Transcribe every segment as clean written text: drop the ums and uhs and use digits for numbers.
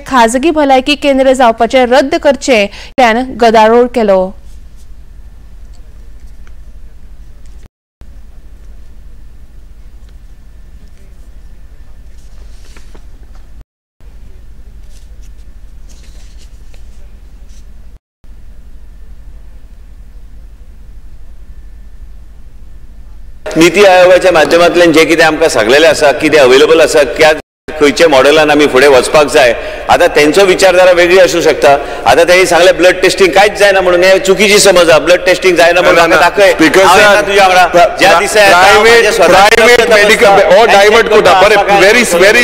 खाजगी भलायकी केंद्र जावपाचें रद्द करचें त्यान गदारोळ केलो। नीती आयोगाच्या माध्यमांतल्यान जे कितें आमकां सांगलेलें आसा, कितें अवेलेबल आसा, क्या खंयच्या मॉडेलान आमी फुडें वचपाक जाय, आतां तेंचो विचारधारा वेगळी आसूं शकता। आतां तेणी सांगलें ब्लड टेस्टिंग कांयच जायना म्हणून, हें चुकीची समज आसा। ब्लड टेस्टिंग जायना म्हणून म्हाका दाखय, तुज्या वांगडा ज्या दिसा प्रायवेट मेडिकल हो डायवर्ट करता, बरें, very very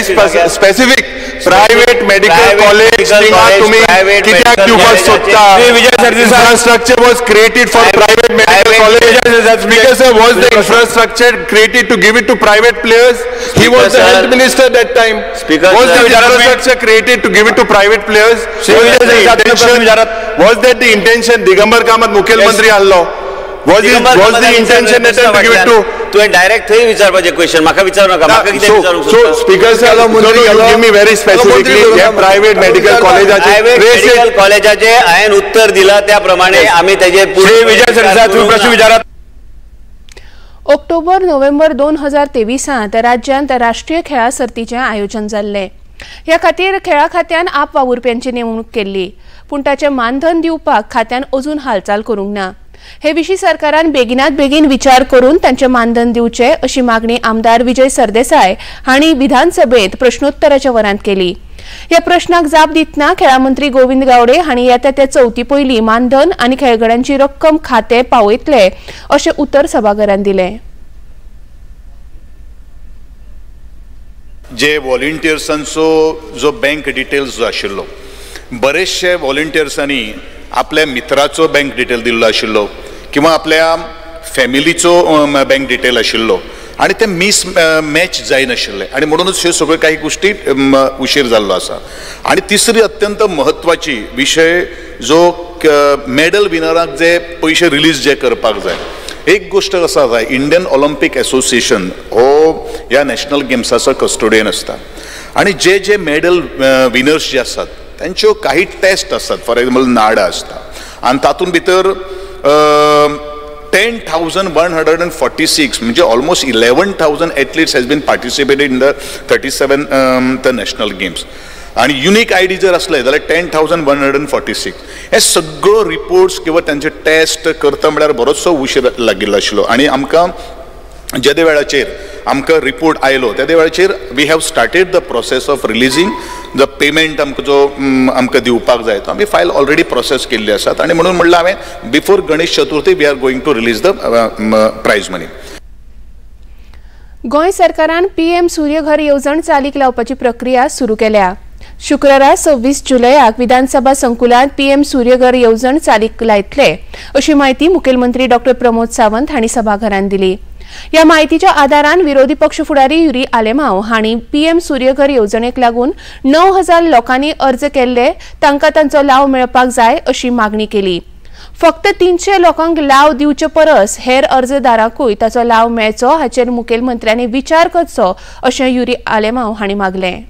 specific private medical college तुमी कित्याक दिवपाक सोदता? Infrastructure was created for private medical college. Speaker sir, was the infrastructure created to give it to private players? He was the health minister that time. Was the infrastructure created to give it to private players? Was that the intention? Digambar Kamat मुख्यमंत्री आहलो. Was the intention that time to give it to? तुवें direct थंय विचारपाचें question, म्हाका विचारू नाका, म्हाका कितें विचारूंक सोदता? So speaker sir, no, you give me very specifically hey private medical कॉलेजाचे प्रायव्हेट मेडिकल कॉलेजाचे हांवें उत्तर दिला त्या प्रमाणे आमी तेजे श्री विजय सरदेसाय तुम्ही प्रश्न विचारात। ऑक्टोबर नोव्हेंबर 2023 राज्यांत राष्ट्रीय खेळां सर्तीचें आयोजन जाल्लें। ह्या खातीर खेळां खात्यान आप वावुरप्यांची नेमणूक केल्ली, पूण ताचें मानधन दिवपाक खात्यान अजून हालचाल करूंक ना। हे विशीं सरकारान बेगिनात बेगीन विचार करून तांचें मानधन दिवचें अशी मागणी आमदार विजय सरदेसाय हांणी विधानसभेत प्रश्नोत्तराच्या वरांत केली। ह्या प्रश्नाक जाप दितना खेळां मंत्री गोविंद गावडे हांणी येता त्या चवथी पयलीं मानधन आनी खेळगड्यांची रक्कम खातें पावयतले अशें उतर सभाघरान दिलें। जे व्हॉलिंटियर्सांचो जो बँक डिटेल्स जो आशिल्लो, बरेचशे व्हॉलिंटियर्सांनी आपल्या मित्राचो बँक डिटेल दिल्लो आशिल्लो किंवा आपल्या फॅमिलीचो बँक डिटेल आशिल्लो आनी ते मिस मॅच जायनाशिल्ले आनी म्हणूनच ह्यो सगळ्यो काही गोष्टी उशीर जाल्लो आसा। आनी तिसरी अत्यंत म्हत्वाची विशय जो मेडल विनराक जे पयशे रिलीज जे करपाक जाय, एक गोष्ट आसा जाय, इंडियन ऑलिम्पिक एसोसिएशन हो ह्या नॅशनल गेम्साचो कस्टोडियन आसता आनी जे जे मेडल विनर्स जे आसात त्यांच्यो काही टेस्ट आसतात, फॉर एग्जाम्पल नाडा आसता आनी तातूंत भितर 10,146 म्हणजे almost 11,000 athletes has been participated in the 37th national games आनी युनीक I D जर आसले जाल्यार 10,146 हे सगळो रिपोर्ट्स किंवा त्यांचे टेस्ट करता म्हळ्यार बरोचसो उशीर लागिल्लो आशिल्लो आनी आमकां जेदे वेळाचेर आमकां रिपोर्ट आयलो तेदे वेळाचेर we have started the process of releasing the payment आमकां जो आमकां दिवपाक जाय तो आमी फायल ऑलरेडी प्रोसेस केल्ली आसात आनी म्हणून म्हणलां हांवें before Ganesh Chaturthi we are going to release the prize money. Goa सरकारान पीएम सूर्यघर येवजण चालीक लावपाची प्रक्रिया सुरू केल्या। शुक्रारा 26 जुलयाक विधानसभा संकुलांत पीएम सूर्यघर येवजण चालीक लायतले अशी म्हायती मुखेलमंत्री डॉ प्रमोद सावंत हांणी सभाघरांत दिली। ह्या म्हायतीच्या आदारान विरोधी पक्ष फुडारी युरी आलेमाव हांणी पीएम सूर्यघर येवजणेक लागून 9,000 लोकांनी अर्ज केल्ले, तांकां तांचो लाव मेळपाक जाय अशी मागणी केली। फक्त 300 लोकांक लाव दिवचे परस हेर अर्जदारांकूय ताचो लाव मेळचो हाचेर मुखेलमंत्र्यांनी विचार करचो अशें युरी आलेमाव हांणी मागलें।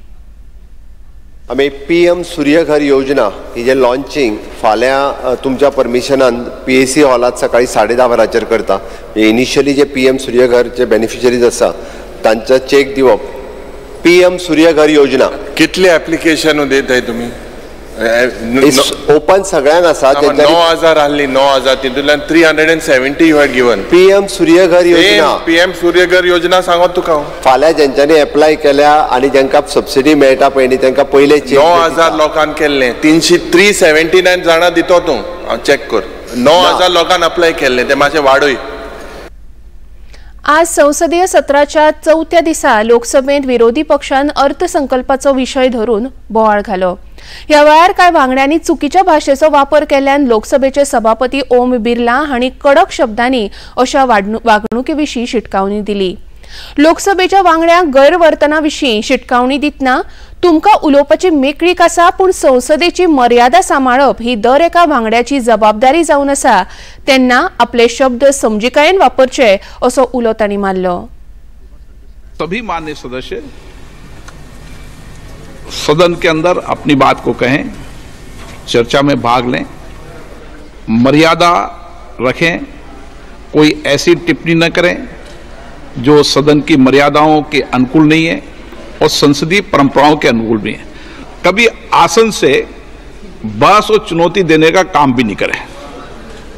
आमी पीएम सूर्यघर योजना ही जे लॉन्चिंग फाल्यां तुमच्या परमिशनान पीएसी हॉलात सकाळी 10:30 वरांचेर करता। इनिशियली जे पीएम सूर्यघरचे बेनिफिशरीज आसा तांचा चेक दिवप। पीएम सूर्यघर योजना कितले एप्लिकेशन देताय तुमी? ओपन सगळ्यांक आसा। 9,000 आहली, 9,000 तितूंतल्यान 370 you had given. PM Suryaghar Yojana, PM Suryaghar Yojana सांगत तुका फाल्यां जेंच्यांनी एप्लाय केल्या आनी जेंकां सबसिडी मेळटा पळय न्ही तेंकां पयले 9,000 लोकांक केल्लें, 379 जाणां दितो तूं, चॅक कर। 9,000 लोकांक अप्लाय केल्लें, ते मातशें वाडय। आज संसदीय सत्राच्या चवथ्या दिसा लोकसभेत विरोधी पक्षान अर्थसंकल्पाचो विशय धरून बोवाळ घालो। ह्या वेळार कांय वांगड्यांनी चुकीच्या भाशेचो वापर केल्ल्यान लोकसभेचे सभापती ओम बिर्ला हांणी कडक शब्दांनी अशा वागणुके विशीं शिटकावणी दिली। लोकसभेच्या वांगड्यांक गैरवर्तना विशीं शिटकावणी दितना तुमकां उलोवपाची मेकळीक आसा, पूण संसदेची मर्यादा सांबाळप ही दर एका वांगड्याची जबाबदारी जावन आसा, तेन्ना आपले शब्द समजिकायेन वापरचे असो उलो तांणी मारलो। सभी मान्य सदस्य सदन के अंदर अपनी बात को कहें, चर्चा में भाग लें, मर्यादा रखें, कोई ऐसी टिप्पणी न करें जो सदन की मर्यादाओं के अनुकूल नहीं है और संसदीय परंपराओं के अनुकूल भी है। कभी आसन से बहस और चुनौती देने का काम भी नहीं करें।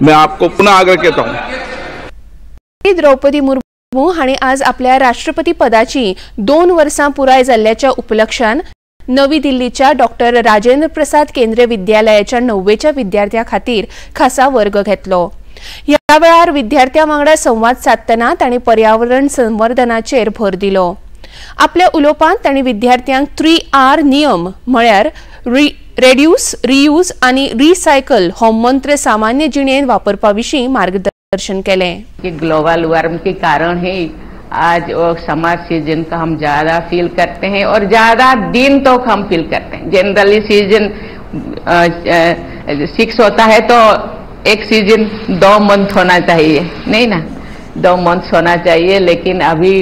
मैं आपको पुनः आग्रह कहता हूं। द्रौपदी मुर्मू हांणी आज आपल्या राष्ट्रपती पदाची 2 वर्सां पुराय जाल्ल्याच्या उपलक्षान नवी दिल्लीच्या डॉक्टर राजेंद्र प्रसाद केंद्रीय विद्यालयाच्या 9वेच्या विद्यार्थ्यां खातीर खासा वर्ग घेतलो। ह्या वेळार विद्यार्थ्यां वांगडा संवाद सादतना तांणी पर्यावरण संवर्धनाचेर भर दिलो। आपल्या उलोवपांत तांणी विद्यार्थ्यांक 3R नियम म्हळ्यार रेड्यूस, रियूज आनी रिसायकल हो मंत्र सामान्य जिणेंत वापरपा विशीं मार्गदर्शन केलें। ग्लोबल वार्म के कारण ही आज वो समाज सीजन का हम ज़्यादा फील करते हैं और ज़्यादा दिन तो हम फील करते हैं। जनरली सीजन 6 होता है तो एक सीजन 2 मंथ होना चाहिए, नहीं ना, 2 मंथ होना चाहिए, लेकिन अभी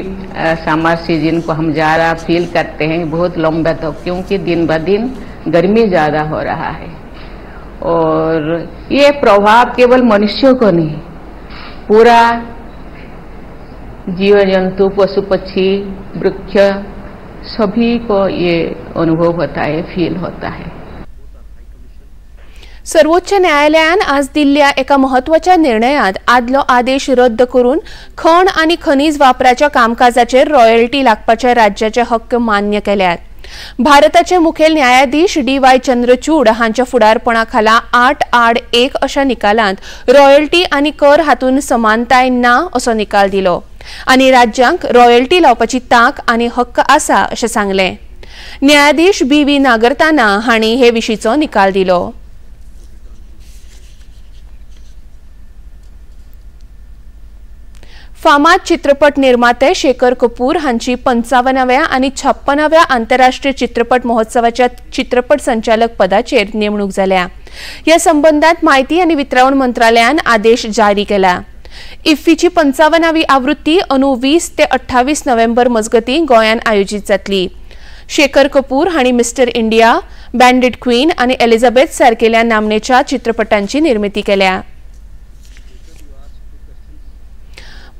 समर सीजन को हम ज़्यादा फील करते हैं बहुत लंबा तो, क्योंकि दिन ब दिन गर्मी ज़्यादा हो रहा है। और ये प्रभाव केवल मनुष्यों को नहीं, पूरा जीव जंतु, पशु पक्षी, वृक्ष सभी को ये अनुभव होता है, फील होता है। सर्वोच्च न्यायालयान आज दिल्ल्या एका महत्वाच्या निर्णयात आदलो आदेश रद्द करून खण आनी खनीज वापराच्या कामकाजाचेर रॉयल्टी लागपाचे राज्याचे हक्क मान्य केल्यात। भारताचे मुखेल न्यायाधीश डी.वाय. चंद्रचूड हांच्या फुडारपणा खाला 8-1 अशा निकालांत रॉयल्टी आनी कर हातून समानताय ना असो निकाल दिलो आनी राज्यांक रॉयल्टी लावपाची तांक आनी हक्क आसा अशें सांगलें। न्यायाधीश बी.व्ही. नागरताना हांणी हे विशींचो निकाल दिलो। फामाद चित्रपट निर्माते शेखर कपूर हांची 55व्या आनी 56व्या आंतरराष्ट्रीय चित्रपट महोत्सवाच्या चित्रपट संचालक पदाचेर नेमणूक जाल्या। ह्या संबंधात माहिती आनी वितरावण मंत्रालयान आदेश जारी केला। इफ्फीची 55वी आवृत्ती अंदू 20 ते 28 नोव्हेंबर मजगतीं गोंयांत आयोजीत जातली। शेखर कपूर हांणी मिस्टर इंडिया, बँडिट क्वीन आनी एलिझाबेथ सारकेल्या नामनेच्या चित्रपटांची निर्मिती केल्या।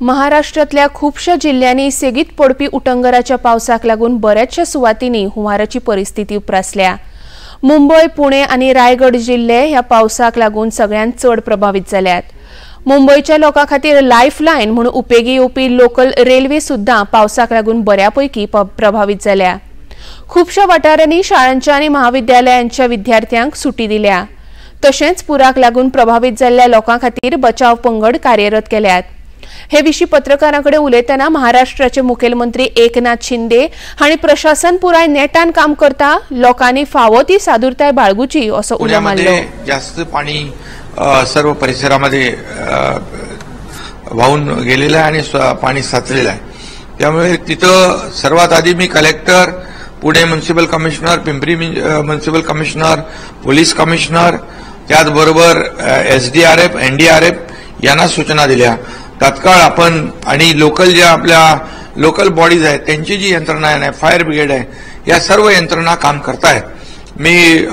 महाराष्ट्रांतल्या खुबश्या जिल्ल्यांनी सेगीत पडपी उटंगराच्या पावसाक लागून बऱ्याचशा सुवातींनी हुंवाराची परिस्थिती उप्रासल्या। मुंबय, पुणे आनी रायगड जिल्ले ह्या पावसाक लागून सगळ्यांत चड प्रभावीत जाल्यात। मुंबयच्या लोकां खातीर लायफ लायन म्हूण उपेगी येवपी लोकल रेल्वे सुद्दां पावसाक लागून बऱ्यापैकी प्रभावीत जाल्या। खुबश्या वाठारांनी शाळांच्या आनी महाविद्यालयांच्या विद्यार्थ्यांक सुटी दिल्या। तशेंच पुराक लागून प्रभावीत जाल्ल्या लोकां खातीर बचाव पंगड कार्यरत केल्यात। हे विशीं पत्रकारां कडेन उलयतना महाराष्ट्राचे मुखेलमंत्री एकनाथ शिंदे हांणी प्रशासन पुराय नेटान काम करता, लोकांनी फावो ती सादुरताय बाळगुची असो उलो मारलो। जास्त पाणी सर्व परिसरामध्ये वाहून गेलेलं आहे आणि पाणी साचलेलं आहे, त्यामुळे तिथं सर्वात आधी मी collector, Pune municipal commissioner, Pimpri municipal commissioner, police commissioner, त्याचबरोबर एसडीआरएफ, एनडीआरएफ यांना सूचना दिल्या। तात्काळ आपण आणि लोकल ज्या आपल्या लोकल बॉडीज आहेत त्यांची जी यंत्रणा आहे, फायर ब्रिगेड आहे, या सर्व यंत्रणा काम करतायत। मी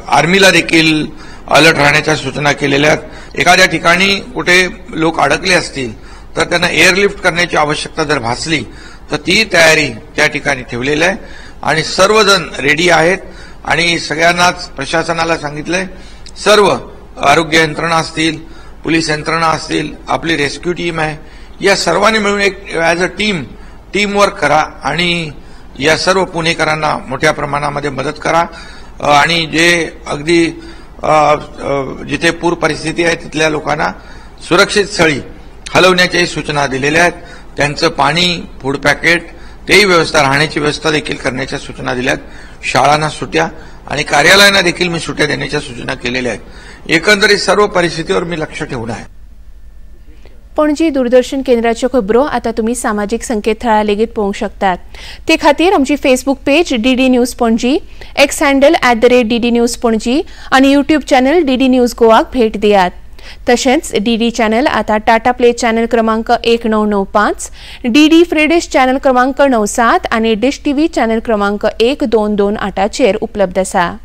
आर्मीला देखील अलर्ट राहण्याच्या सूचना केलेल्या आहेत। एखाद्या ठिकाणी कुठे लोक अडकले असतील तर त्यांना एअरलिफ्ट करण्याची आवश्यकता जर भासली तर ती तयारी त्या ठिकाणी ठेवलेली आहे आणि सर्वजण रेडी आहेत आणि सगळ्यांनाच प्रशासनाला सांगितलंय, सर्व आरोग्य यंत्रणा असतील, पोलीस यंत्रणा असतील, आपली रेस्क्यू टीम आहे, या सर्वांनी मिळून एक ॲज अ टीम वर्क करा आणि या सर्व पुणेकरांना मोठ्या प्रमाणामध्ये मदत करा आणि जे अगदी जिथे पूर परिस्थिती आहे तिथल्या लोकांना सुरक्षित स्थळी हलवण्याच्याही सूचना दिलेल्या आहेत। त्यांचं पाणी, फूड पॅकेट, तेही व्यवस्था, राहण्याची व्यवस्था देखील करण्याच्या सूचना दिल्या आहेत। शाळांना सुट्या आणि कार्यालयांना देखील मी सुट्या देण्याच्या सूचना केलेल्या आहेत। एकंदरीत सर्व परिस्थितीवर मी लक्ष ठेवून आहे। पणजी दूरदर्शन केंद्राच्यो खबरो आता तुम्ही सामाजिक संकेतथळार लेगीत पळोवंक शकतात। ते खातीर आमची Facebook page DD news Panaji, X handle @DD news Panaji आनी यूट्यूब चॅनल डीडी न्यूज गोवाक भेट दियात। तशेंच डीडी चॅनल आता टाटा प्ले चॅनल क्रमांक 1995, डीडी फ्री चॅनल क्रमांक 97 आनी डिश टीव्ही चॅनल क्रमांक 1228चेर उपलब्ध आसा.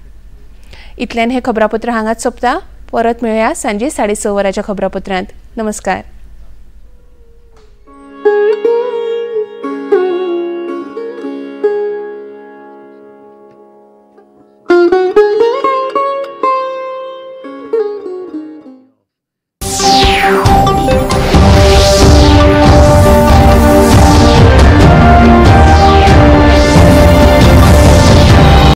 इतल्यान हे खबरापत्र हांगाच सोंपता. परत मेळया सांजे 6:30 वरांच्या खबरापत्रांत. नमस्कार.